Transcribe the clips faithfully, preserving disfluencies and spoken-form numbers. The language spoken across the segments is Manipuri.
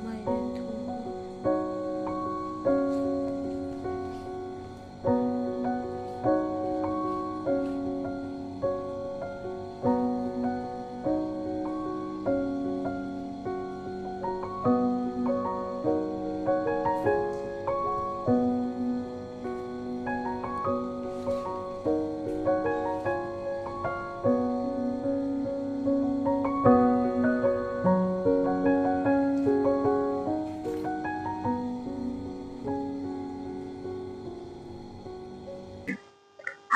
ꯃꯥꯏꯔꯦꯟ ꯊꯣꯡꯕ꯫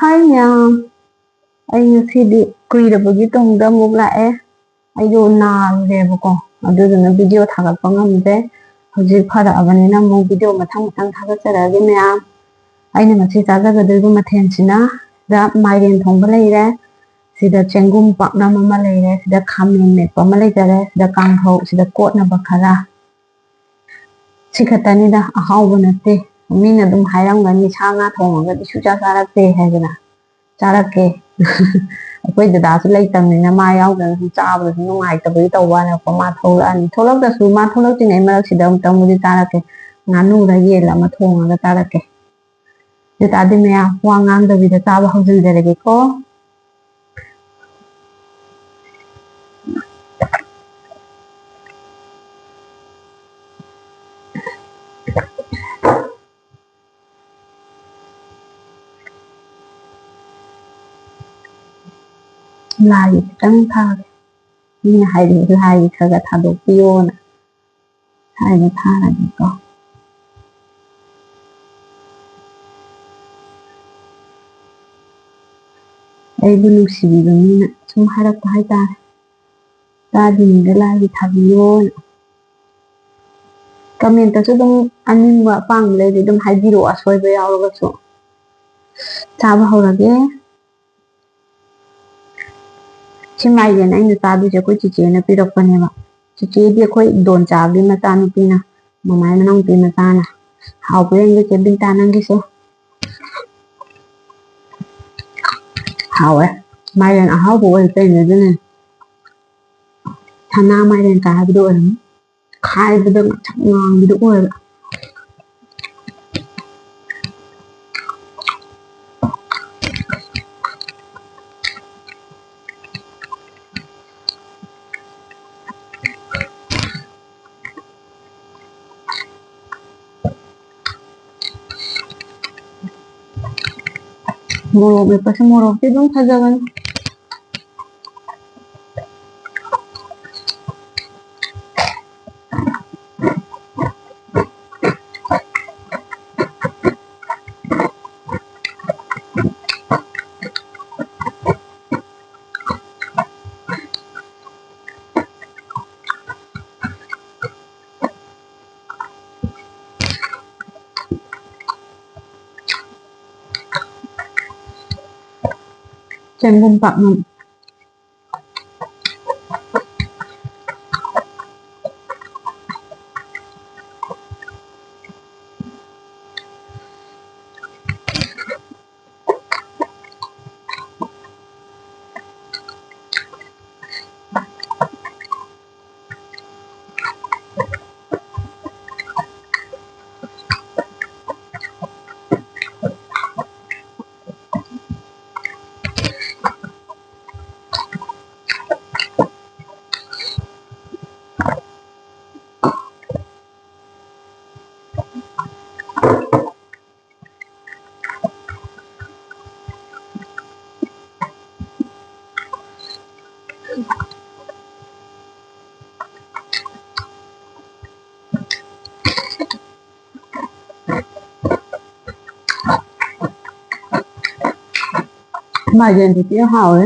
ꯍꯥꯏ ꯃꯌꯥꯝ, ꯑꯩ ꯉꯁꯤꯗꯤ ꯀꯨꯏꯔꯕꯒꯤ ꯇꯨꯡꯗ ꯑꯃꯨꯛ ꯂꯥꯛꯑꯦ꯫ ꯑꯩꯗꯣ ꯅꯥꯔꯨꯔꯦꯕꯀꯣ, ꯑꯗꯨꯗꯨꯅ ꯚꯤꯗꯤꯑꯣ ꯊꯥꯒꯠꯄ ꯉꯝꯗ꯭ꯔꯦ꯫ ꯍꯧꯖꯤꯛ ꯐꯔꯛꯑꯕꯅꯤꯅ ꯑꯃꯨꯛ ꯚꯤꯗꯤꯑꯣ ꯃꯊꯪ ꯃꯊꯪ ꯊꯥꯒꯠꯆꯔꯛꯑꯒꯦ ꯃꯌꯥꯝ꯫ ꯑꯩꯅ ꯉꯁꯤ ꯆꯥꯖꯒꯗꯣꯏꯕ ꯃꯊꯦꯜꯁꯤꯅ, ꯁꯤꯗ ꯃꯥꯏꯔꯦꯟ ꯊꯣꯡꯕ ꯂꯩꯔꯦ, ꯁꯤꯗ ꯆꯦꯡꯒꯨꯝ ꯄꯥꯛꯅꯝ ꯑꯃ ꯂꯩꯔꯦ, ꯁꯤꯗ ꯈꯥꯃꯦꯟ ꯃꯦꯠꯄ ꯑꯃ ꯂꯩꯖꯔꯦ, ꯁꯤꯗ ꯀꯥꯡꯍꯧ, ꯁꯤꯗ ꯀꯣꯠꯅꯕ ꯈꯔ꯫ ꯁꯤ ꯈꯛꯇꯅꯤꯗ, ꯑꯍꯥꯎꯕ ꯅꯠꯇꯦ꯫ ꯃꯤꯅ ꯑꯗꯨꯝ ꯍꯥꯏꯔꯝꯒꯅꯤ, "ꯁꯥ ꯉꯥ ꯊꯣꯡꯉꯒꯗꯤ ꯁꯨꯡꯆꯥ ꯆꯥꯔꯛꯇꯦ" ꯍꯥꯏꯗꯅ꯫ ꯆꯥꯔꯛꯀꯦ꯫ ꯑꯩꯈꯣꯏ ꯗꯗꯥꯁꯨ ꯂꯩꯇꯕꯅꯤꯅ ꯃꯥ ꯌꯥꯎꯗꯅ ꯁꯨꯝ ꯆꯥꯕꯗꯁꯨ ꯅꯨꯡꯉꯥꯏꯇꯕꯒꯤ ꯇꯧꯕ ꯋꯥꯅꯦꯕꯀꯣ꯫ ꯃꯥ ꯊꯣꯛꯂꯛꯑꯅꯤ꯫ ꯊꯣꯛꯂꯛꯇ꯭ꯔꯁꯨ ꯃꯥ ꯊꯣꯛꯂꯛꯇ꯭ꯔꯤꯉꯩ ꯃꯔꯛꯁꯤꯗ ꯑꯃꯨꯛꯇꯪꯕꯨꯗꯤ ꯆꯥꯔꯛꯀꯦ꯫ ꯉꯥꯅꯨꯔ ꯌꯦꯟꯂ ꯑꯃ ꯊꯣꯡꯉꯒ ꯆꯥꯔꯛꯀꯦ꯫ ꯑꯗꯨ ꯇꯥꯔꯗꯤ ꯃꯌꯥꯝ ꯋꯥ ꯉꯥꯡꯗꯕꯤꯗ ꯆꯥꯕ ꯍꯧꯖꯤꯟꯖꯔꯒꯦꯀꯣ꯫ ꯂꯥꯏꯒꯤ ꯈꯤꯇꯪ ꯊꯥꯒꯦ꯫ ꯃꯤꯅ ꯍꯥꯏꯔꯤ, "ꯂꯥꯏꯒꯤ ꯈꯔ ꯈꯔ ꯊꯥꯗꯣꯛꯄꯤꯌꯣꯅ" ꯍꯥꯏꯅ ꯊꯥꯔꯒꯦꯀꯣ꯫ ꯑꯩꯕꯨ ꯅꯨꯡꯁꯤꯕꯤꯕ ꯃꯤꯅ ꯁꯨꯝ ꯍꯥꯏꯔꯛꯄ ꯍꯥꯏꯇꯥꯔꯦ, "ꯆꯥꯗ꯭ꯔꯤꯉꯩꯗ ꯂꯥꯏꯒꯤ ꯊꯥꯕꯤꯌꯣꯅ"꯫ ꯀꯃꯦꯟꯇꯁꯨ ꯑꯗꯨꯝ ꯑꯅꯤꯡꯕ ꯑꯄꯥꯝꯕ ꯂꯩꯔꯗꯤ ꯑꯗꯨꯝ ꯍꯥꯏꯕꯤꯔꯛꯑꯣ, ꯑꯁꯣꯏꯕ ꯌꯥꯎꯔꯒꯁꯨ꯫ ꯆꯥꯕ ꯍꯧꯔꯒꯦ꯫ ꯁꯤ ꯃꯥꯏꯔꯦꯟ ꯑꯩꯅ ꯆꯥꯗꯣꯏꯁꯦ ꯑꯩꯈꯣꯏ ꯆꯤꯆꯦꯅ ꯄꯤꯔꯛꯄꯅꯦꯕ꯫ ꯆꯤꯆꯦꯗꯤ ꯑꯩꯈꯣꯏ ꯏꯗꯣꯟꯆꯥꯒꯤ ꯃꯆꯥꯅꯨꯄꯤꯅ, ꯃꯃꯥꯏ ꯃꯅꯥꯎꯅꯨꯄꯤ ꯃꯆꯥꯅ꯫ ꯍꯥꯎꯕ꯭ꯔꯥ ꯌꯦꯡꯒꯦ ꯆꯦ ꯕꯤꯟꯇꯥ ꯅꯪꯒꯤꯁꯦ꯫ ꯍꯥꯎꯋꯦ꯫ ꯃꯥꯏꯔꯦꯟ ꯑꯍꯥꯎꯕ ꯑꯣꯏ ꯇꯧꯔꯤꯅꯦ ꯑꯗꯨꯅ꯫ ꯁꯅꯥ ꯃꯥꯏꯔꯦꯟ ꯀꯥꯏ ꯍꯥꯏꯕꯗꯣ ꯑꯣꯏꯔꯝꯅꯤ꯫ ꯈꯥꯏꯕꯗ ꯉꯥꯡꯁꯛ ꯉꯥꯡꯕꯤꯗꯣ ꯑꯣꯏꯕ꯫ ꯃꯣꯔꯣꯛ ꯃꯦꯠꯄꯁꯦ ꯃꯣꯔꯣꯛꯇꯤ ꯑꯗꯨꯝ ꯐꯖꯕꯅꯤ꯫ ꯆꯦꯡꯒꯨꯝ ꯄꯥꯛꯅꯝ꯫ ꯃꯥꯏꯔꯦꯟꯗꯨꯗꯤ ꯌꯥꯝ ꯍꯥꯎꯋꯦ꯫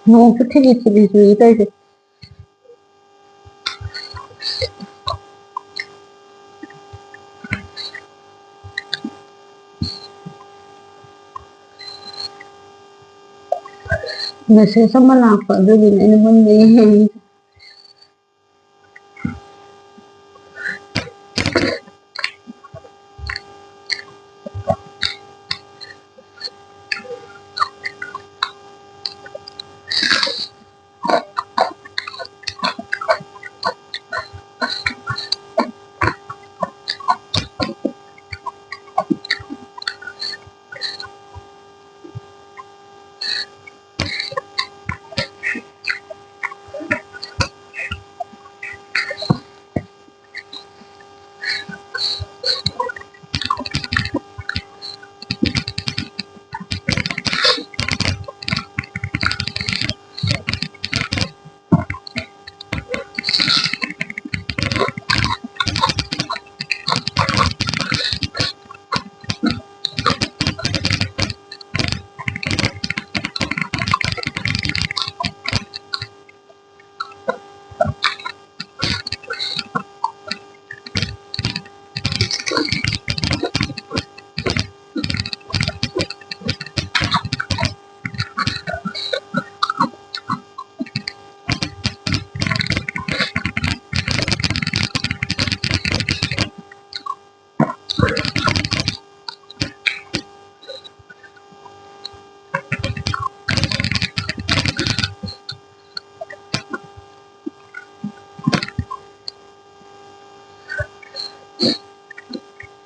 ꯅꯣꯡꯁꯨ ꯊꯤꯂꯤ ꯊꯤꯂꯤ ꯆꯨꯏ ꯇꯧꯔꯤꯁꯦ꯫ Message ꯑꯃ ꯂꯥꯛꯄ, ꯑꯗꯨꯒꯤꯅꯦ ꯑꯩꯅ ꯃꯨꯟꯅ ꯌꯦꯡꯉꯤꯁꯦ꯫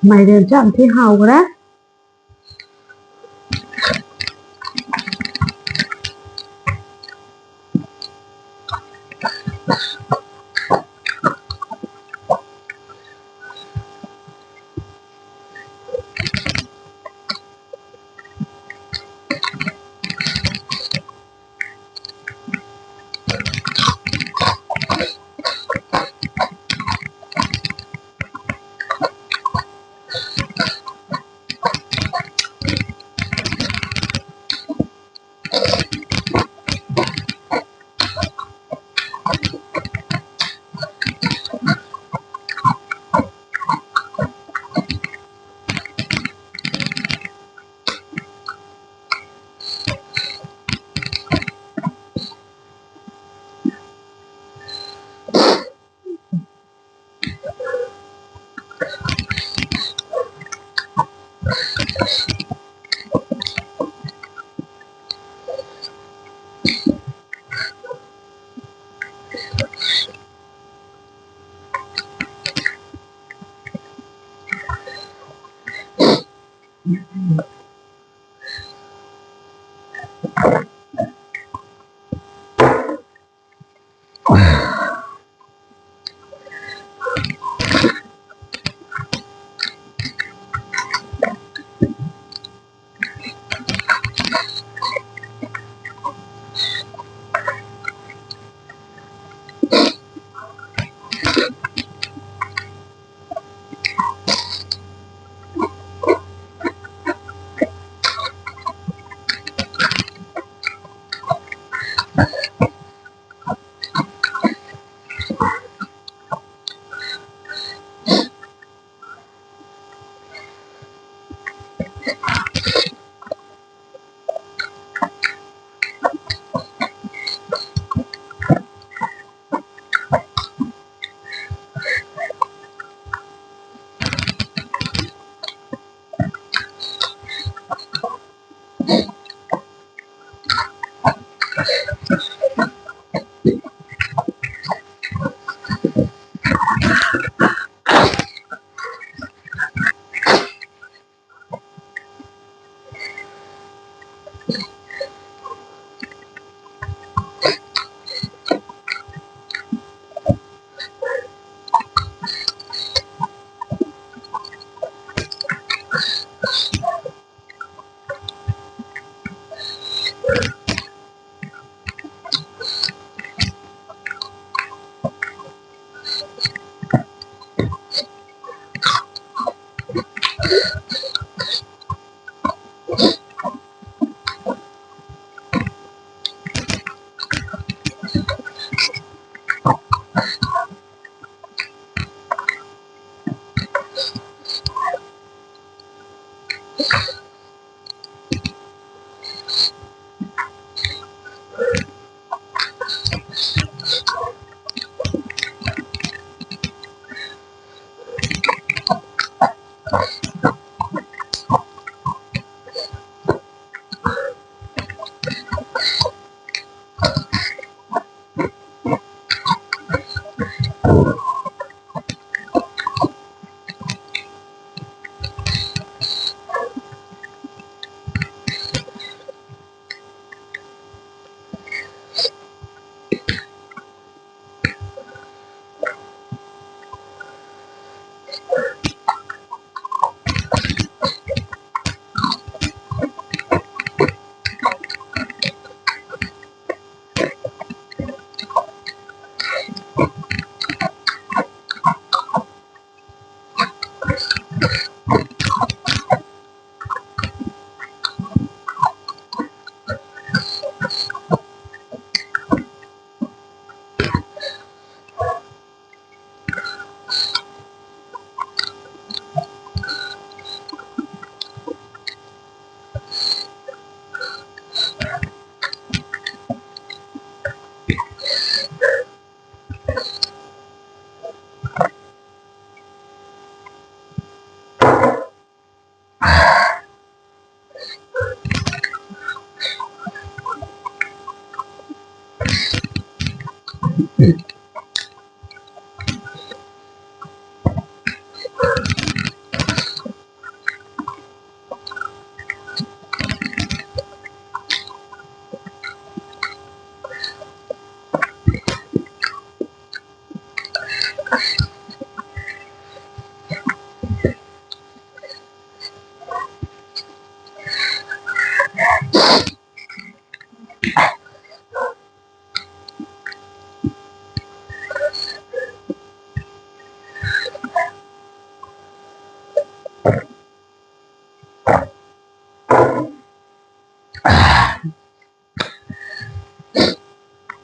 ꯃꯥꯏꯔꯦꯟꯁꯨ ꯌꯥꯝ ꯊꯤ ꯍꯥꯎꯈ꯭ꯔꯦ꯫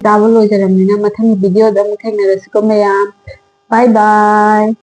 ꯆꯥꯕ ꯂꯣꯏꯖꯔꯕꯅꯤꯅ ꯃꯊꯪꯒꯤ video ꯗ ꯑꯃꯨꯛ ꯊꯦꯡꯅꯔꯁꯤꯀꯣ ꯃꯌꯥꯝ꯫ Bye bye꯫